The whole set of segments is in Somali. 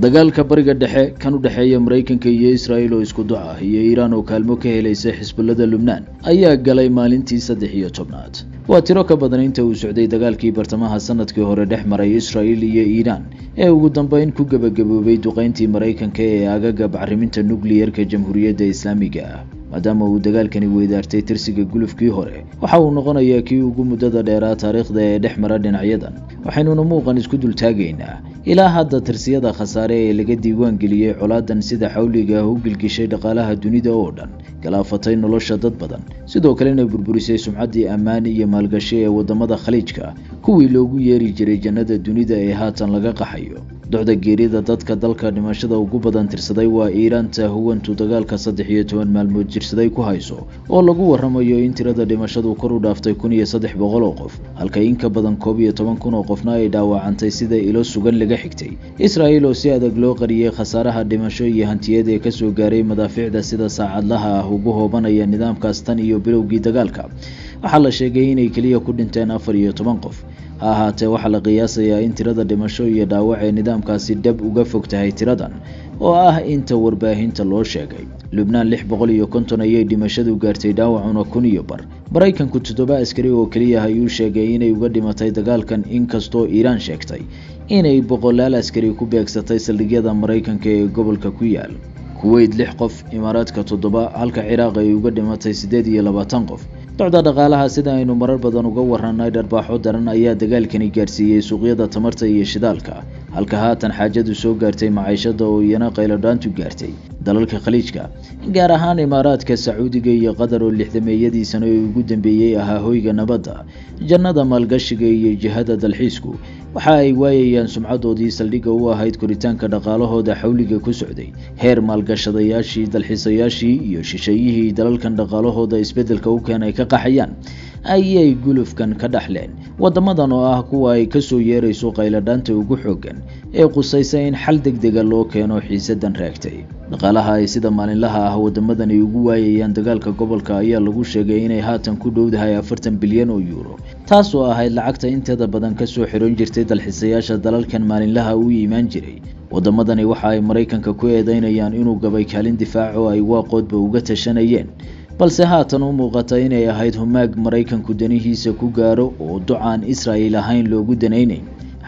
Dagaalka Bariga Dhexe, kan u dhexeeya Maraykanka iyo Israa'iil oo isku duc ah iyo Iiraan oo kaalmo ka helaysa Xisbullada Lubnaan, ayaa galay maalintii 13aad. Waa tiro ka badan inta uu socday dagaalkii bartamaha sanadkii hore dhex maray Israa'iil iyo Iiraan ee ugu dambeyn ku gebagaboobay duqeyntii Maraykanka ee agaga bacriminta nukliyerka Jamhuuriyadda Islaamiga ah. Maadaama uu dagaalkani weydaartay tirsiga gulufkii hore, waxa uu noqonayaa kii ugu muddada dheeraa taariikhda ee dhex mara dhinacyadan. Waxaynuna muuqan isku dultaagaynaa ilaa hadda tirsiyada khasaare ee laga diiwaan geliyey colaadan sida xawliga ah u gilgishay dhaqaalaha dunida oo dhan, galaafatay nolosha dad badan, sidoo kalena burburisay sumcaddii ammaan iyo maalgashi ee wadamada Khaliijka, kuwii loogu yeeri jiray jannada dunida ee haatan laga qaxayo. Docda geerida dadka dalka dhimashada ugu badan tirsaday waa Iiraanta huwantu dagaalka 13 maalmood jirsaday ku hayso, oo lagu waramayo in tirada dhimashadu kor u dhaaftay 1300 oo qof, halka in ka badan 11,000 oo qofna ay dhaawacantay, sida ilo sugan laga xigtay. Israa'iil oo si adag loo qariyey khasaaraha dhimasho iyo hantiyeed ee kasoo gaaray madaafiicda sida saacadlaha ah ugu hoobanaya nidaamkaas tan iyo bilowgii dagaalka, waxaa la sheegay inay keliya ku dhinteen 14 qof. Ha ahaatee, waxaa la qiyaasayaa in tirada dhimasho iyo dhaawac ee nidaamkaasi dhab uga fog tahay tiradan oo ah inta warbaahinta loo sheegay. Lubnaan 650 ayay dhimashadu gaartay, dhaawacuna 1,500. Maraykanku 7 askari oo keliya ayuu sheegay inay uga dhimatay dagaalkan, inkastoo Iiraan sheegtay inay boqolaal askari ku beegsatay saldhigyada Maraykanka ee gobolka ku yaal. Kuweyt 6 qof, Imaaraadka 7, halka Ciraaq ay uga dhimatay 28 qof. Docda dhaqaalaha, sida aynu marar badan uga waranay, dharbaaxo daran ayaa dagaalkani gaarsiiyey suuqyada tamarta iyo shidaalka, halka haatan xaajadu soo gaartay maciishada oo iyana qayladhaantu gaartay. Dalalka Khaliijka, gaar ahaan Imaaraadka, Sacuudiga iyo Qatar, oo lixdameeyadii sano ee ugu dambeeyey ahaa hoyga nabadda, jannada maalgashiga iyo jihada dalxiisku, waxa ay waayayaan sumcadoodii saldhigga u ahayd koritaanka dhaqaalahooda xawliga ku socday. Heer maalgashadayaashii, dalxiisayaashii iyo shisheeyihii dalalkan dhaqaalahooda isbeddelka u keenay ka qaxayaan ayay gulufkan ka dhaxleen wadamadan, oo ah kuwa ay kasoo yeerayso qayladhaanta ugu xooggan ee qusaysa in xal deg dega loo keeno xiisadan raagtay. Dhaqaalaha ay sida maalinlaha ah wadamadani ugu waayayaan dagaalka gobolka ayaa lagu sheegay inay haatan ku dhowdahay 40 bilyan oo yuuro, taasoo ahayd lacagta inteeda badan kasoo xiran jirtay dalxiisayaasha dalalkan maalinlaha u iimaan jiray. Wadamadani waxa ay Maraykanka ku eedeynayaan inuu gabay kaalin difaac oo ay waaqoodba uga tashanayeen, balse haatan u muuqata inay ahayd humaag Maraykanku danihiisa ku gaaro oo ducaan Israa'iil ahayn loogu danaynayn.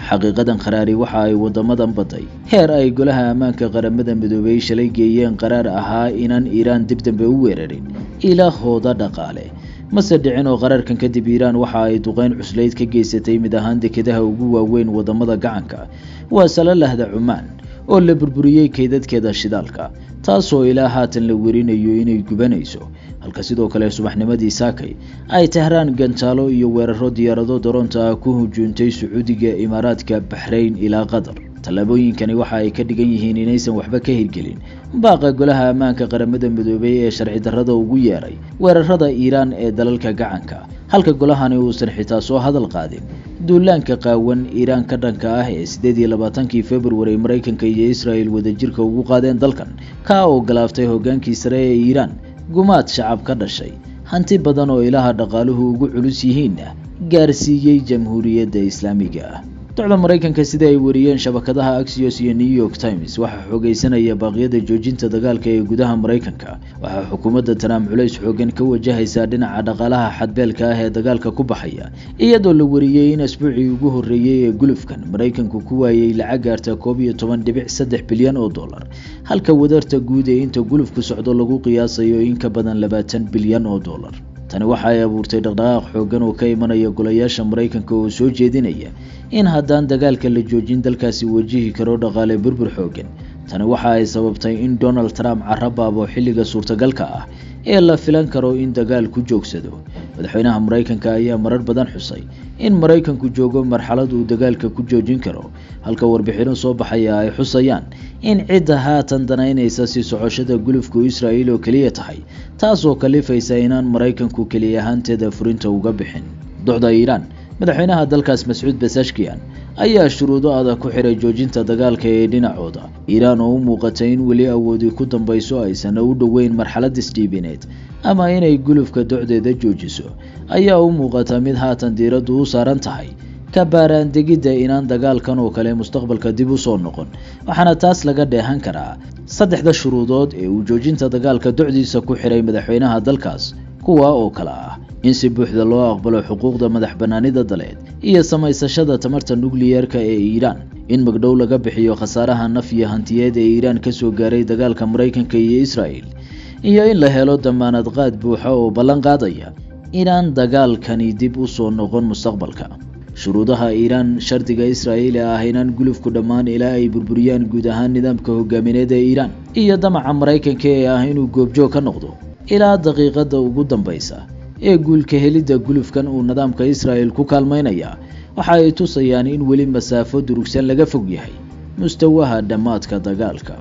Xaqiiqadan kharaari waxa ay wadamadan baday heer ay Golaha Ammaanka Qaramada Midoobay shalay geeyeen qaraar ahaa inaan Iiraan dib dambe u weerarin ilaahooda dhaqaale. Mase dhicin oo qaraarkan kadib Iiraan waxa ay duqeyn cuslayd ka geysatay mid ahaan dekedaha ugu waaweyn wadamada gacanka, waa Salalahda Cumaan, oo la burburiyey kaydadkeeda shidaalka, taasoo ilaa haatan la werinayo inay gubanayso, halka sidoo kale subaxnimadii saakay ay Tehraan gantaalo iyo weeraro diyaarado daroonta ah ku hujuuntay Sacuudiga, Imaaraadka, Baxrayn ilaa Qatar. Tallaabooyinkani waxa ay ka dhigan yihiin inaysan waxba ka hirgelin baaqa Golaha Ammaanka Qaramada Midoobay ee sharci darrada ugu yeeray weerarada Iiraan ee dalalka gacanka, halka golahani uusan xitaa soo hadal qaadin duulaanka qaawan Iiraan ka dhanka ah ee 28-kii February Maraykanka iyo Israel wadajirka ugu qaadeen dalkan, kaa oo galaaftay hogaankii sare ee Iiraan, gumaad shacab ka dhashay, hanti badan oo ilaha dhaqaaluhu ugu culus yihiinna gaarsiiyey Jamhuuriyadda Islaamiga ah. Docda Maraykanka, sida ay wariyeen shabakadaha Axios iyo New York Times, waxaa xoogeysanaya baaqyada joojinta dagaalka ee gudaha Maraykanka. Waxaa xukuumadda Trump culays xoogan ka wajahaysaa dhinaca dhaqaalaha xadbeelka ah ee dagaalka ku baxaya, iyadoo la wariyey in asbuucii ugu horreeyey ee gulufkan Maraykanku ku waayey lacag gaarta 11.3 bilyan oo dollar, halka wadarta guud ee inta gulufku socdo lagu qiyaasayo in ka badan 20 bilyan oo dollar. Tani waxa ay abuurtay dhaqdhaqaaq xooggan oo ka imanaya golayaasha Maraykanka oo soo jeedinaya in haddaan dagaalka la joojin dalkaasi wajihi karo dhaqaale burbur xooggan. Tani waxa ay sababtay in Donald Trump carabaabo xilliga suurtagalka ah ee la filan karo in dagaal ku joogsado. Madaxweynaha Maraykanka ayaa marar badan xusay in Maraykanku joogo marxalad uu dagaalka ku joojin karo, halka warbixino soo baxaya ay xusayaan in cidda haatan danaynaysa sii socoshada gulufku Israa'iil oo keliya tahay, taasoo kalifaysa inaan Maraykanku keliya ahaanteeda furinta uga bixin. Docda Iiraan, madaxweynaha dalkaas Mascuud Basashkiyan ayaa shuruudo adag ku xiray joojinta dagaalka ee dhinacooda. Iiraan oo u muuqatay in weli awoodi ku dambayso, aysan u dhoweyn marxalad isdhiibineed ama inay gulufka docdeeda joojiso, ayaa u muuqata mid haatan diiraddu u saaran tahay Ka baaraandegidda inaan dagaalkan oo kale mustaqbalka dib u soo noqon, waxaana taas laga dheehan karaa saddexda shuruudood ee uu joojinta dagaalka docdiisa ku xiray madaxweynaha dalkaas, kuwa oo kale ah in si buuxda loo aqbalo xuquuqda madax bannaanida daleed iyo samaysashada tamarta nukliyerka ee Iiraan, in magdhow laga bixiyo khasaaraha naf iyo hantiyeed ee Iiraan ka soo gaaray dagaalka Maraykanka iyo Israa'el, iyo in la helo damaanad qaad buuxa oo ballan qaadaya inaan dagaalkani dib u soo noqon mustaqbalka. Shuruudaha Iiraan, shardiga Israa'iil ee ah inaan gulufku dhammaan ilaa ay burburiyaan guud ahaan nidaamka hogaamineed ee Iiraan, iyo damaca Maraykanka ee ah inuu goobjoog ka noqdo ilaa daqiiqadda ugu dambaysa ee guulka helidda gulufkan uu nidaamka Israa'el ku kaalmaynaya, waxa ay tusayaan in weli masaafo durugsan laga fog yahay mustawaha dhammaadka dagaalka.